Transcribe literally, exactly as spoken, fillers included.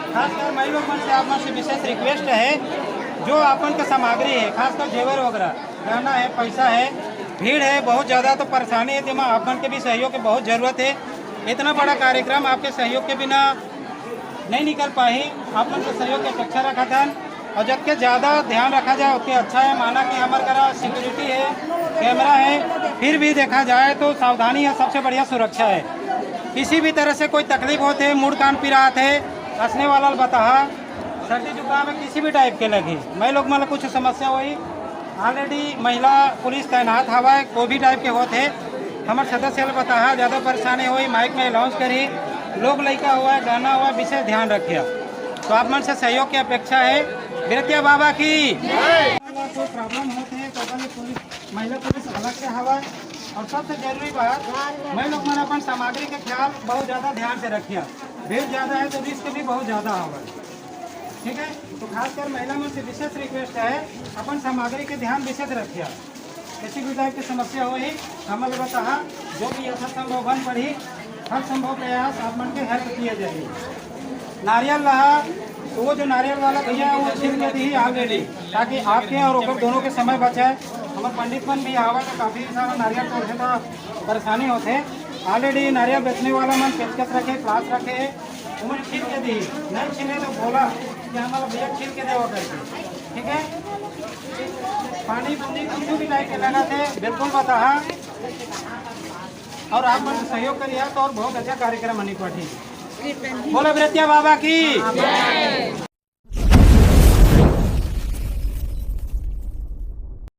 खासकर माई लोग मन से, आप मन से विशेष रिक्वेस्ट है, जो आप मन के सामग्री है, खासकर जेवर वगैरह, गहना है, पैसा है, भीड़ है बहुत ज़्यादा, तो परेशानी है, तेमा आप मन के भी सहयोग के बहुत ज़रूरत है। इतना बड़ा कार्यक्रम आपके सहयोग के बिना नहीं निकल पाही। आप मन के सहयोग की अपेक्षा रखत हन, और जतके ज़्यादा ध्यान रखा जाए, उतने अच्छा है। माना कि हमर करा सिक्योरिटी है, कैमरा है, फिर भी देखा जाए तो सावधानी है, सबसे बढ़िया सुरक्षा है। किसी भी तरह से कोई तकलीफ होत है, मुड़ कान पिरात है, असने वाला ल बताहा, सर्दी जुकाम में किसी भी टाइप के लगी, मैं लोग मन ल कुछ समस्या होही, ऑलरेडी महिला पुलिस तैनात हवय, कोई भी टाइप के होत है, हमर सदस्य ल बताहा, ज़्यादा परेशानी होही, माइक में अनाउंस करही, लोग लइका हुआ, गाना हुआ, विशेष ध्यान रखिया। तो आप मन से सहयोग की अपेक्षा है। बिरतिया बाबा की। कोई प्रॉब्लम होत है तो अपन पुलिस, महिला पुलिस अलग से हवय। और सबसे जरूरी बात, मैं लोग मन अपन सामग्री के ख्याल बहुत ज़्यादा ध्यान से रखिया, भीड़ ज़्यादा है तो रिस्क भी बहुत ज़्यादा हवय। ठीक है, तो खासकर महिला मन से विशेष रिक्वेस्ट है, अपन सामग्री के ध्यान विशेष रखिया। किसी भी टाइप की समस्या होही, हमन ल बताहा, जो भी यथासंभव बन पड़ही, हर संभव प्रयास आप मन के हेल्प किया जाही। नारियल लहा, तो वो जो नारियल वाला भैया है, वो छील के दी ऑलरेडी, ताकि आपके और ओकर दोनों के समय बचे। हमर पंडित मन भी आवा तो काफ़ी सारा नारियल तोड़थे तो परेशानी होथे। ऑलरेडी नारियल बेचने वाला मन पेचकस रखे, प्लास रखे, उमन छील के दी, नहीं छीले तो बोला कि हमारा भैया छील के देवा करके, ठीक है। पानी बूंदी कुछ भी टाइप के लगा थे, बिल्कुल बताहा। और आप मन सहयोग करिए तो और बहुत अच्छा कार्यक्रम होने को ठीक। बोलो बिरतिया बाबा की।